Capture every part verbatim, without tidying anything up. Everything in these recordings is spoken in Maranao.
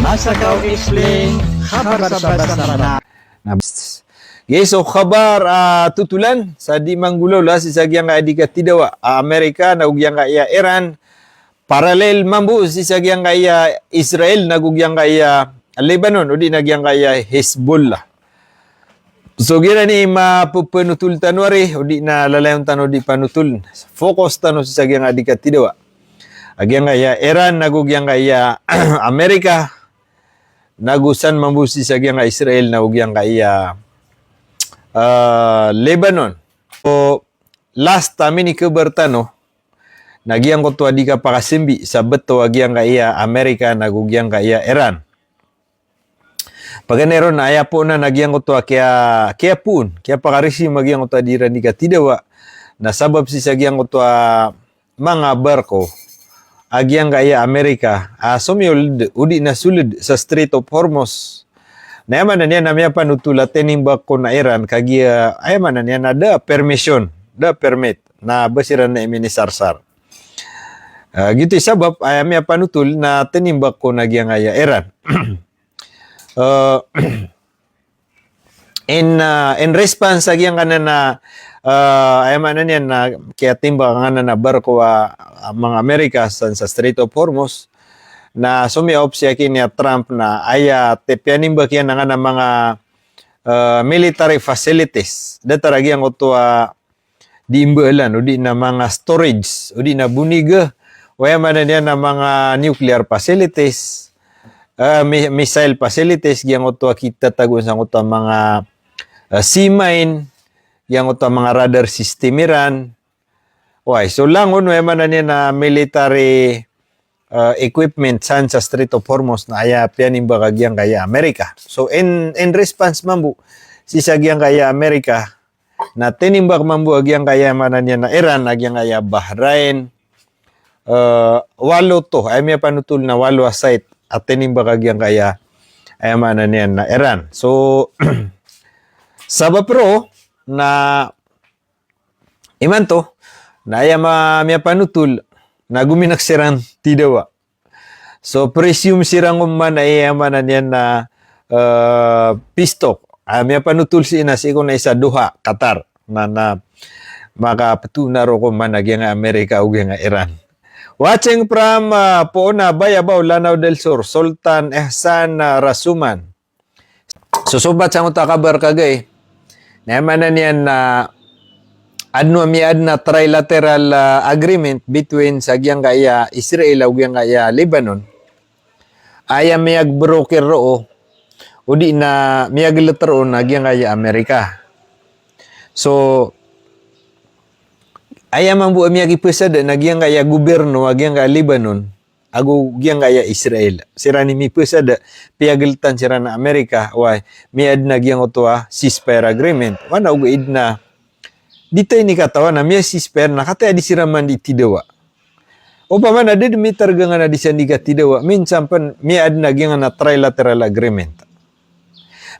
Masakaw Explain, khabar sa basa Banat. Na, okay, so khabar a totolan sa di manggolawla sii sa giyangkaya di katidawa a Amerika nago giyangkaya Iran, parallel mambo sii sa giyangkaya Israel nago giyangkaya Lebanon, odi na giyangkaya Hezbollah. So giyanan i mapepenotol tano ari, odi na lalayon tano di panotol. Focus tano sii sa giyangkaya di katidawa a giyangkaya Iran nago giyangkaya Amerika, nago san mambo sii sa giyangkaya Israel nago giyangkaya, ah, Lebanon. So last a minikhabar tano na giyangkoto a di kapakasambi sa beto a giyangkaya Amerika nago giyangkaya Iran. Paganay ron na aya poon anan a giyangkoto a kiya, kiyapoon, kiyapakaresume a giyangkoto a di iran di katidawa na sabap sii sa giyangkoto a manga barko a giyangkaya Amerika a somiyold odi na sold sa Strait of Hormuz. Na aya maana niyan na miyapanotol a tinimbak kon a Iran kagiya, aya maana niyan na da permission, da permit, na ba siran na iminisarsar. Ah, giyoto i sabap aya miyapanotol na tinimbak kon a giyangkaya Iran. Ah, in, ah, in response a giyangkanan a, ah, aya maana niyan na kiyatimbak angkanan a barko a, a manga Amerika san sa Strait of Hormuz, na somiyaop si aki niya Trump na aya tepiyanimbak iyan angkanan a manga, ah, military facilities. Datar a giyangkoto a di imbaalan, odi na manga storage, odi na boniga, o aya maana niyan na manga nuclear facilities, eh, mi-, missile facilities, giyangkoto a kitatagoan sangkoto a manga, eh, sea mine, giyangkoto a manga radar system iran. Oway, so langon o aya maana niyan na military, eh, equipment san sa Strait of Hormuz na aya piyanimbak a giyangkaya Amerika. So in, in response mambo sii sa giyangkaya Amerika, na tinimbak mambo a giyangkaya maana niyan na Iran, a giyangkaya Bahrain, eh, walo to, aya miyapanotol na walo a site a tinimbak a giyangkaya, aya maana niyan na Iran. So sabap roo na imanto na aya ma-, miyapanotol na gominak siran tidawa. So presume siran kon man a, aya maana niyan na, eh, peace talk. Ah, miyapanotol sii na sii kon a isa Doha, Qatar. Na, na makapetoona roo kon man a giyangkaya Amerika o giyangkaya Iran. Watching from, ah, poon a Bayabaw, Lanao del Sur, Sultan Ihsan, ah, Rasuman. So sobat, sangkoto a kabar kagiya, na aya maana niyan na adn a miyaadn a trilateral, ah, agreement between sa giyangkaya Israel ago giyangkaya Lebanon. Aya miyag-broker roo, odi na miyagelet roo na giyangkaya Amerika. So aya mambo a miyagipesada na giyangkaya gobyerno a giyangkaya Lebanon ago giyangkaya Israel. Siran i mipesada, piyageletan siran a Amerika, oway, miyaadn a giyangkoto a ceasefire agreement. Oway, na ogaid na di ta ini katawan a miya-ceasefire na katii a di siran man di tidawa. Opama na da dn mitargangan a di san di katidawa, minsan pen miyaadn a giyangkanan a trilateral agreement.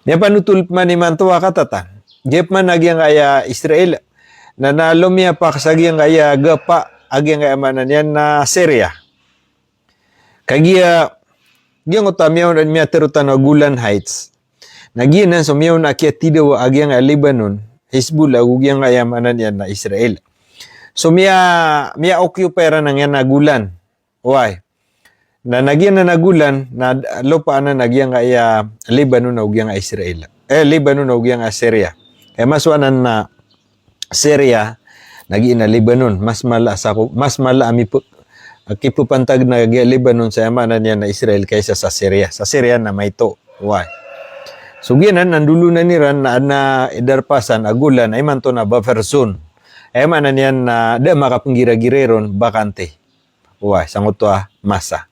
Miyapanotol pman imanto a katatan, giya pman a giyangkaya Israel na, na lomiyapak sa giyangkaya gapa a giyangkaya maana niyan na Syria. Kagiya giyangkoto a miyaona, miyatharo tano a Golan Heights. Na giyanan so miyaona a kiyatidawa a giyangkaya Lebanon, Hezbollah, ago giyangkaya maana niyan na Israel. So miya, miya-occupy iran angkanan a Golan. Oway. Na, na giyanan a Golan na d-, lopaan anan a giyangkaya Lebanon ago giyangkaya Israel. Eh, Lebanon ago giyangkaya Syria. Kaya masowa anan na Syria, na giya na Lebanon, mas mala sa ko, mas mala a mipe-, a kipepantag na giya Lebanon sa aya maana niyan na Israel kaysa sa Syria. Sa Syria na maito. Oway. So giyanan, na ndolonan iran na adn a idarpasan a Golan a imanto na buffer zone. Aya maana niyan na da makapenggiragiray ron, bakante. Oway, sangkoto a masa.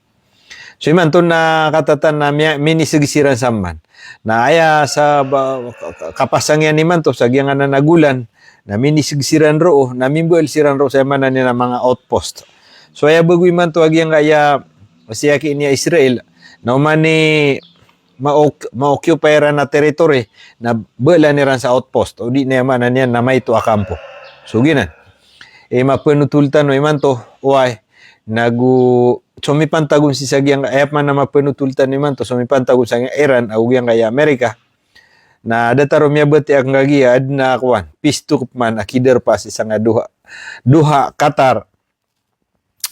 So imanto na katatan na miya-, miniseg siran saman. Na aya sa ba-, ka-, ka-, kapasang iyan imanto sa giyangkanan a Golan, na miniseg siran roo, na mimbaal siran roo sa aya maana niyan na manga outpost. So aya bago imanto a giyangkaya, sii aki niya Israel, na oman i ma-oc-, ma-occupy iran a territory, na baalan iran sa outpost, odi na aya maana niyan na maito a kampo. So giyanan i mapenotol tano imanto, oway, nago somipantag on sii sa giyangkaya, aya pman a mapenotol tano imanto, somipantag on sa giyangkaya Iran ago giyangkaya Amerika. Na datar o miyabatiya a kanggagiya, adn a kowan, peace talk pman a kidarpa sii sangkaya Doha, Doha, Qatar,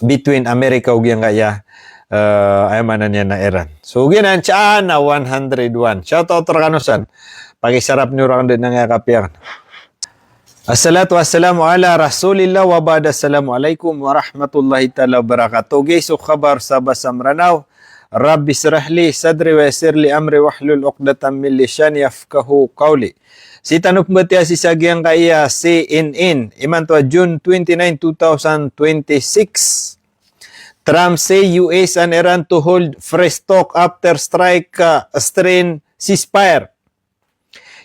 between Amerika ago giyangkaya, eh, aya maana niyan na Iran. So, giyanan, China one hundred one. Shout out rkano san. Pakisarap niyo rakn dn angkaya kapiya akn. Assalatu wassalamu ala Rasulillah wa ba'd. Assalamu alaikum warahmatullahi ta'ala wabarakatuh. Giya so khabar sa basa Mranaw. Rabbi shrah li sadri wa yassir li amri wahlul uqdatan min lisani yafqahu qawli. Sii tano pmbatiya sii sa giyangkaya C N N, imanto a June twenty-nine, two thousand twenty-six. Trump say U S and Iran to hold fresh talk after strike, uh, strain ceasefire.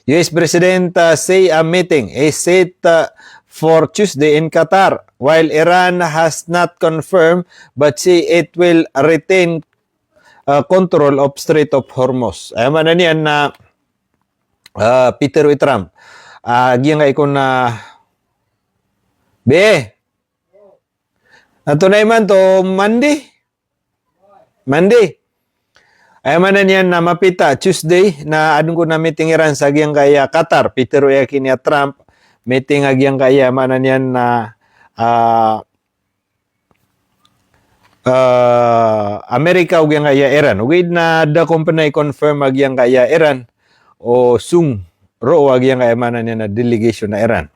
U S President, uh, say a meeting is set, uh, for Tuesday in Qatar, while Iran has not confirmed but say it will retain, uh, control of Strait of Hormuz. Aya maana niyan na, uh, pitharo i Trump. Ah, giyangkai kon a be. Antonaa imanto, Monday? Monday. Aya maana niyan na mapita, Tuesday, na adn kon a meeting iran sa giyangkaya Qatar, pitharo iyan kini a Trump, meeting a giyangkaya, aya maana niyan na, ah, ah, Amerika o giyangkaya Iran. Ogaid na da kon pn i-confirm a giyangkaya Iran o song roo a giyangkaya, aya maana niyan na delegation a Iran.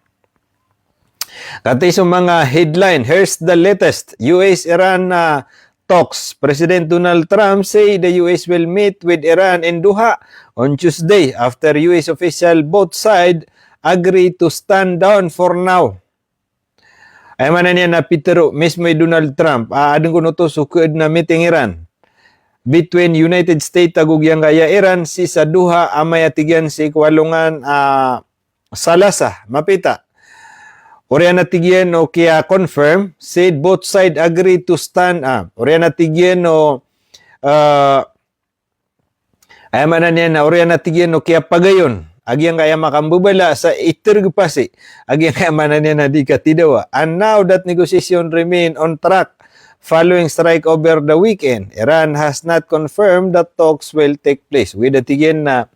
Katii so manga headline, here's the latest. U S Iran, ah, talks. President Donald Trump say the U S will meet with Iran in Doha on Tuesday after U S official both side agree to stand down for now. Aya maana niyan na pitharo mismo i Donald Trump, ah, adn kon oto so khaadn a meeting iran between United States ago giyangkaya Iran sii sa Doha, amay a tig iyan sii ko alongan, ah, Salasa, mapita. Oriyan a tig iyan o kiya-confirm, said both side agree to stand, ah, oriyan a tig iyan o, ah, aya maana niyan na oriyan a tig iyan o kiyapagayon a giyangkaya makambabala sa itergepasi a giyangkaya, aya maana niyan na di katidawa. And now that negotiation remain on track following strike over the weekend. Iran has not confirmed that talks will take place. Ogaid a tig iyan na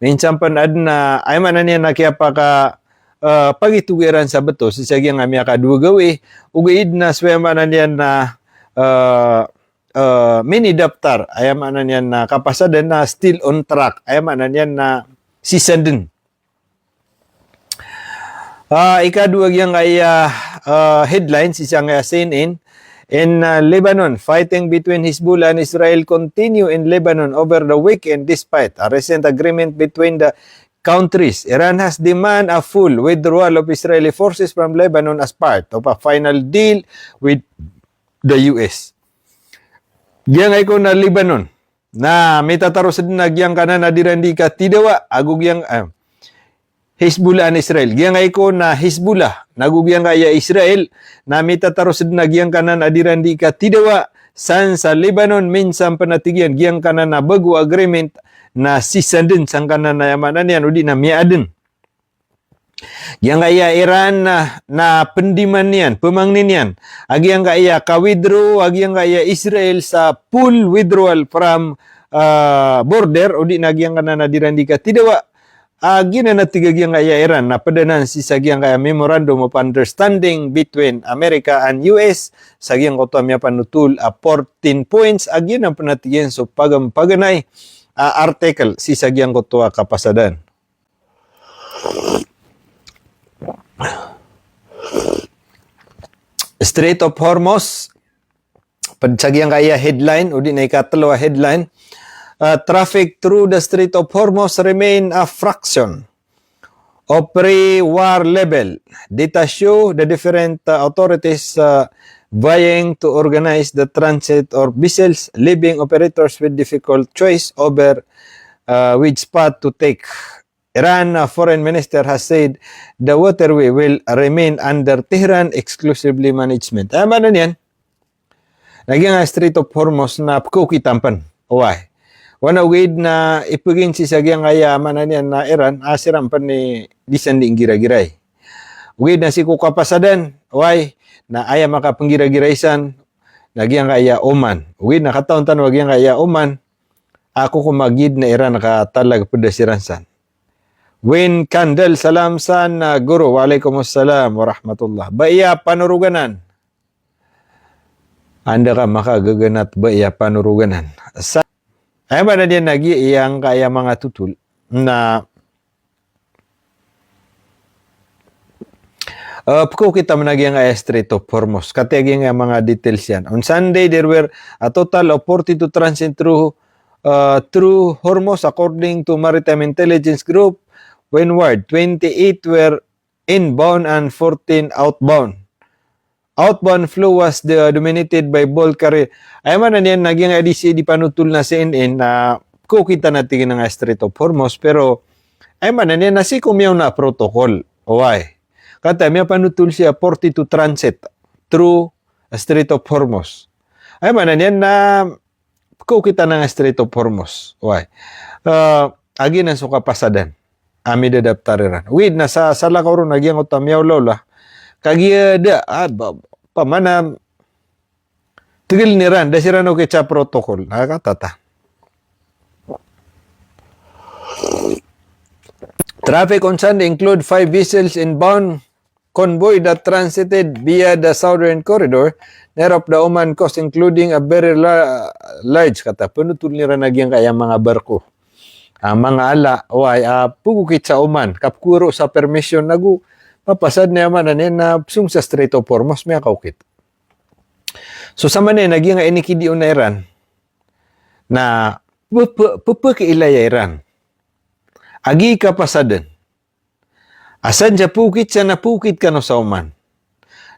minsan pn adn a, aya maana niyan na kiyapaka, eh, pagitog iran sa beto sii sa giyangkaya miyakadowa gawii. Ogaid na so, aya maana niyan na, eh, eh, mini daftar, aya maana niyan na kapasadan na still on track, aya maana niyan na sisanden. Ah, ikadowa giyangkaya, ah, headline sii sangkaya C N N, in, ah, Lebanon, fighting between Hezbollah and Israel continue in Lebanon over the weekend despite a recent agreement between the countries. Iran has demand a full withdrawal of Israeli forces from Lebanon as part of a final deal with the U S. Giyangkai kon a Lebanon na mitataros dn a giyangkanan a di iran di katidawa, ago giyang, ah, Hezbollah and Israel. Giyangkai kon a Hezbollah, nago giyangkaya Israel, na mitataros dn a giyangkanan a di iran di katidawa, san sa Lebanon, minsan pn a tig iyan, giyangkanan a bago a agreement, na sisanden sangkanan a, aya maana niyan, odi na miyaadn. Giyangkaya Iran na, na pndiman iyan, pmangnin iyan a giyangkaya ka-withdraw a giyangkaya Israel sa full withdrawal from, ah, border, odi na giyangkanan a di iran di katidawa. A giyanan a tig a giyangkaya Iran na pd anan sii sa giyangkaya Memorandum of Understanding between America and U S, sa giyangkoto a miyapanotol a fourteen points, a giyanan pn a tig iyan so pagam-, paganay a article sii sa giyangkoto a kapasadan. Strait of Hormuz, pd sa giyangkaya headline, odi na ikatlo a headline, ah, traffic through the Strait of Hormuz remain a fraction of pre-war level. Data show the different, uh, authorities, uh, vying to organize the transit of vessels, leaving operators with difficult choice over, uh, which path to take. Iran, uh, foreign minister has said the waterway will remain under Tehran exclusively management. Aya maana niyan, na giyangkaya Strait of Hormuz na pkhaokitan pn. Oway. Wana ogaid na ipegin sii sa giyangkaya, aya maana niyan na Iran, a siran pn i di san di nggiragiray. Ogaid na sii ko kapasadan, oway, na aya makapnggiragiray san, na giyangkaya Oman. Ogaid na katawan tano a giyangkaya Oman, a kokoman giid na Iran ka talag pd siran san. Win Kandel, salam san, ah, guro. Wa alaikumussalam warahmatullah. Ba iya Panoroganan? Anda ka makagaganat ba iya Panoroganan? Sa, aya maana niyan na giyangkaya manga totol na, eh, pkaokit a manga giyangkaya Strait of Hormuz. Katii giyangkaya manga details iyan. On Sunday, there were a total of forty-two transit through, uh, through Hormuz, according to Maritime Intelligence Group, windward. Twenty-eight were inbound and fourteen outbound. Outbound flow was the, dominated by bulk carrier. Aya maana niyan na giyangkaya di si, di panotol na C N N na pkaokit a na tig iyan a Strait of Hormuz, pero aya maana niyan na sii ko miyaona a protocol. Oway. Katii miyapanotol sii a forty-two transit through Strait of Hormuz. Aya maana niyan na pkaokit a manga Strait of Hormuz. Oway. Eh, a giyanan so kapasadan a midadaptar iran. Ogaid na sa, salakaw ron a giyangkoto a miyaolaola. Kagiya da, ah, ba, pman a tigl iran, da siran okit sa protocol. Na katata. Traffic on Sunday include five vessels inbound convoy that transited via the southern corridor near of the Oman coast, including a very la-, large, katii, panotol iran a giyangkaya manga barko. Ah, manga ala, oway, ah, pkaokit sa Oman, kapkoro sa permission, nago papasad na aya maana niyan na psong sa Strait of Hormuz, miyakaokit. So, sa maana niyan na giyangkaya inikidion a Iran na ppa-, ppa-, pphakailay a Iran a gii kapasadan a sadn sa pkaokit sa na pkaokit kano sa Oman.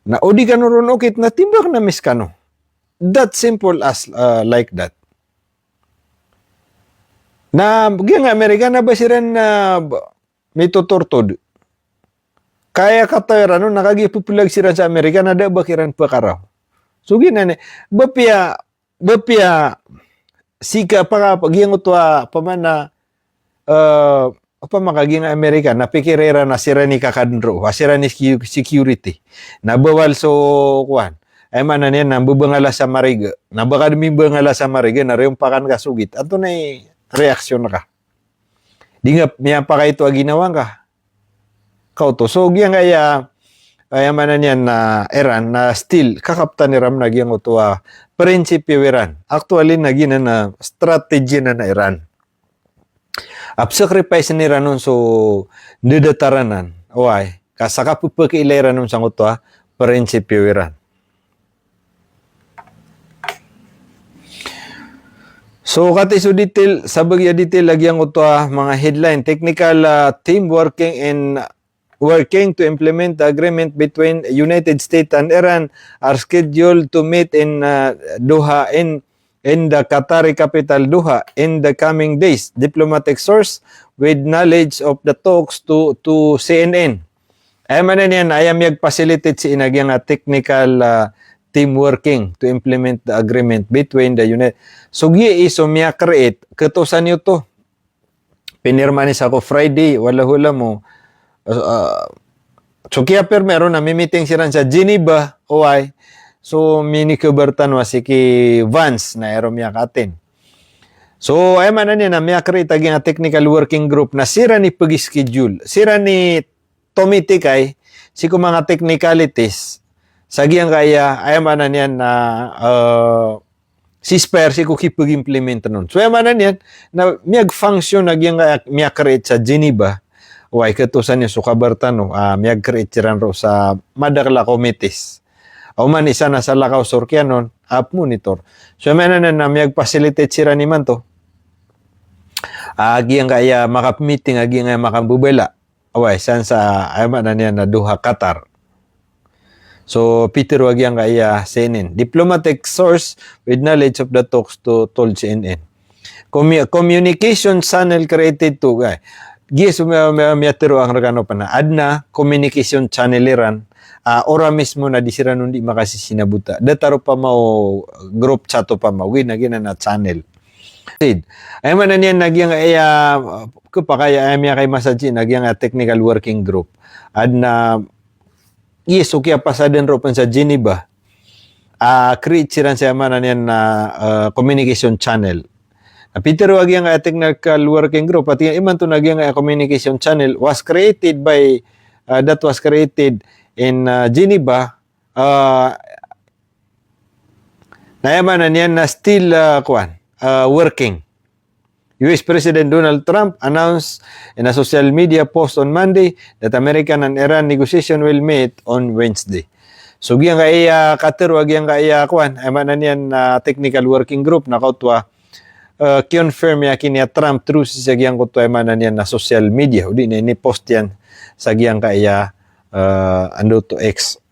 Na o di kano ron okit na timbak na miss kano. That simple as, uh, like that. Na giyangkaya Amerika na ba siran na ba, mitotortod. Kaya katawi ran on na kagiya pphlag siran sa Amerika na da ba kiran pkaraw. So giyanan i, ba piya ba piya sii ka paka-, giyangkoto a pman a, eh, opama ka giyangkaya Amerika, na pikir iran a siran i kakadn roo, a siran i secu-, security. Na bawal so, kowan. Aya maana niyan na mbabangala sa mariga. Na ba ka dn mimbangala sa mariga, na riyompakan ka so git. Antonaa i reaksyon ka? Di nga miyapakaito a ginawa ngka. Kaoto. So, giyangkaya, aya maana niyan na Iran, na still, kakaptan iran a giyangkoto a prinsipyo iran. Actually, na giyanan na strategy anan a Iran. A psacrifice iran on so ndadatar anan. Oway. Ka sa kapphakailay iran on sangkoto a prinsipyo iran. So, katii so detail, sabagi a detail a giyangkoto a manga headline, technical, ah, team working in, working to implement the agreement between United States and Iran are scheduled to meet in, ah, Doha in, in the Qatari capital Doha in the coming days, diplomatic source with knowledge of the talks to, to C N N. Aya maana niyan, aya miyag-facilitate sii na giyangkaya technical, ah, team working to implement the agreement between the United. So giya i so miya-create, ketosan iyo to. Pinirma niyan sa ko Friday, wala hula mo. Ah, so kiyapirma ron na mi-meeting siran sa Geneva, oway. So minikabar tano a si ki Vance na aya ron miyaka-attend. So aya maana niyan na miya-create a giyangkaya technical working group na siran i pag-schedule. Siran i tomitikay sii ko manga technicalities sa giyangkaya, aya maana niyan na, eh, ceasefire sii ko kipag-implement on. So, aya maana niyan na miyag-function a giyangkaya miya-create sa Geneva. Oway, ketosan iyo so kabar tano, ah, miyag-create siran roo sa madakl a committees. Oman isa na salakaw so rk iyan on, a pmonitor. So, aya maana niyan na miyag-facilitate siran imanto a giyangkaya makapmeeting, a giyangkaya makambabala. Oway, san sa, aya maana niyan na Doha, Qatar. So, pitharo a giyangkaya C N N. Diplomatic source with knowledge of the talks to, told C N N. Commu-, communication channel created to, eh, giya so miya-, miya-, miyatharo angka rkano pn a adn a communication channel iran, ah, ora mismo na di siran on di makasisinabota. Datar opama o group chat opama, ogaid na giyanan a channel. Aya maana niyan na giyangkaya, ah, khapakay a miyakaimasad sii na giyangkaya technical working group. Adn a, yes, so kiyapasadan roo pn sa Geneva. a create siran sa aya maana niyan na, ah, communication channel. Na pitharo a giyangkaya technical working group a tig iyan imanto na giyangkaya communication channel was created by, ah, that was created in, ah, Geneva, ah, na aya maana niyan na still, ah, kowan, ah, working. U S President Donald Trump announced in a social media post on Monday that American and Iran negotiation will meet on Wednesday. So giyangkaya katharo a giyangkaya kowan, aya maana niyan na technical working group na kaoto a, ah, confirm iyan a ki-confirm iyan a Trump through sii sa giyangkoto a aya maana niyan na social media. O di na ini-post iyan sa giyangkaya, ah, ando to X.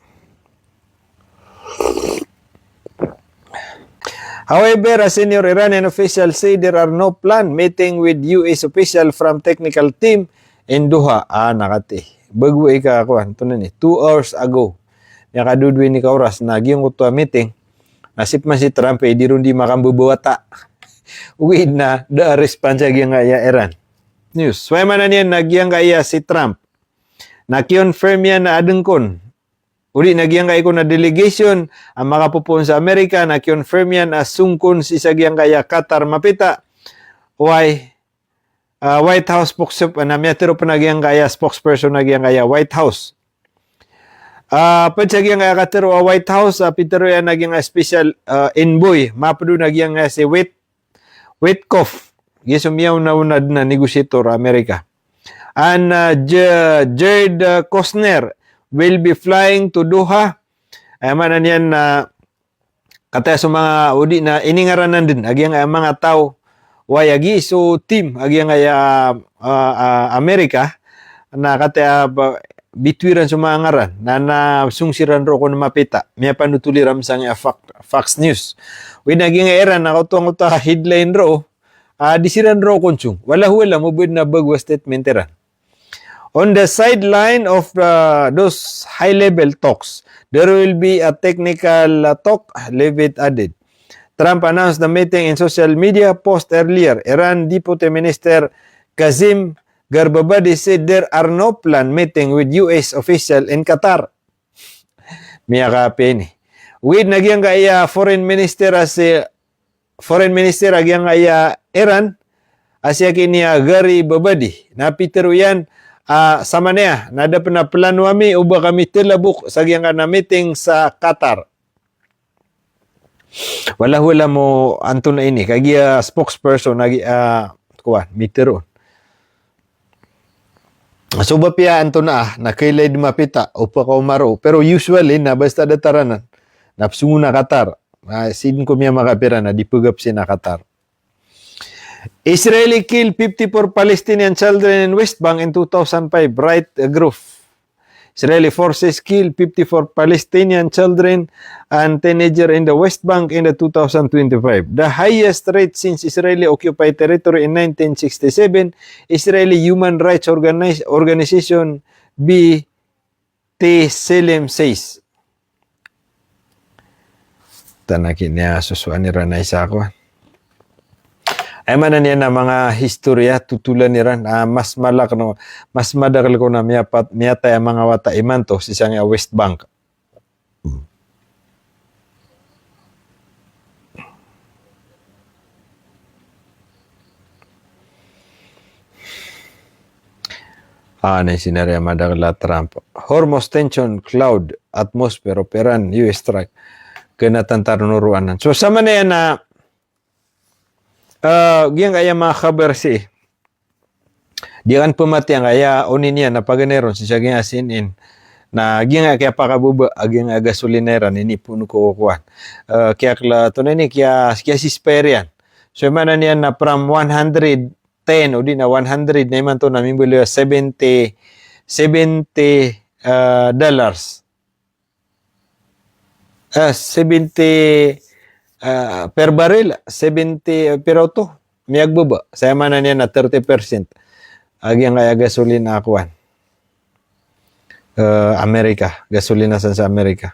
However, a senior Iranian official said there are no planned meeting with U S official from technical team in Doha. Ah, na katii. Bago ika kowan, antonaa ini, two hours ago. Miyakadodowai ka oras na giyangkoto a meeting. Na sii pman si Trump, eh, di ron di makambabawata. Ogaid na da a response a giyangkaya Iran news. So aya maana niyan na giyangkaya si Trump na ki-confirm iyan a adn kon o di na giyangkai kon a delegation a makapopoon sa Amerika na ki-confirm iyan a song kon sii sa giyangkaya Qatar mapita. Why? Ah, White House spokes-, na miyatharo pn a giyangkaya spokesperson a giyangkaya White House. Ah, pd sa giyangkaya katharo a White House, ah, pitharo iyan a giyangkaya special, ah, envoy, mapd on a giyangkaya si Wit-, Witkoff, giya so miyaona-ona dn a negotiator a Amerika. And, ah, J-, Jared, ah, Kushner will be flying to Doha. Aya maana niyan na kataya so manga o di na iningaranan dn a giyangkaya manga taw, wai a giya so team a giyangkaya, ah, ah, Amerika, na kataya ba, bitowan iran so manga ngaran, na, na song siran roo kon mapita, miyapanothol iran sangkaya Fox, Fox News. Ogaid na giyangkaya Iran na kaoto, kaoto a headline roo, ah, di siran roo kon song. Wallahu a'lam o ba adn a bago a statement iran. On the sideline of, uh, those high-level talks, there will be a technical, uh, talk, Leavitt added. Trump announced the meeting in social media post earlier. Iran Deputy Minister Kazim Gharibabadi said there are no planned meeting with U S official in Qatar. Miyakapiya ini. Ogaid na giyangkaya foreign minister a si, foreign minister a giyangkaya Iran, a si aki niya Gharibabadi. Na pitharo iyan, ah, samanaya, na da pn a plano ami o ba kami thalabok sa giyangkana meeting sa Qatar. Wallahu a'lam o antonaa ini, kagiya spokesperson a giya, ah, kowan, mitharo on. So ba piya antonaa, na kailay dn mapita, o pkaoma roo. Pero usually, na basta datar anan, na psong on a Qatar. Na sii dn ko miyamakapira na di pgapsn a Qatar. Israeli kill fifty-four Palestinian children in West Bank in two thousand five, Right Group. Israeli forces kill fifty-four Palestinian children and teenager in the West Bank in the two thousand twenty-five, the highest rate since Israeli occupied territory in nineteen sixty-seven, Israeli human rights organi-, organization B'Tselem says. Tanaki niya sosoan iran a isa ko. Aya maana niyan na manga historia, totolan iran, ah, mas malak no, mas madakl ko na miyapat-, miyatay a manga wata imanto sii sangkaya West Bank. Ah, na sinari a madakl a Trump. Hormuz tension cloud atmosphere of Iran U S strike. Kena tantar noro anan. So, samanaya na, ah, giyangkaya manga khabar sii. Di kan pemati angkaya oni niyan na paganay ron sii sa giyangkaya C N N. Na giyangkaya kiyapakababa a giyangkaya gasolina iran ini pun ko kuwan. Eh, kiyakla, antonaa ini, kiya, kiya-ceasefire iyan. So, aya maana niyan na from one hundred ten o di na one hundred na imanto na mimbaloy a seventy, seventy, eh, dollars. Eh, seventy, eh, per barrel, seventy, eh, per auto, miyagbaba. Sa aya maana niyan na thirty percent a giyangkaya gasolina a kowan. Eh, Amerika, gasolina san sa Amerika.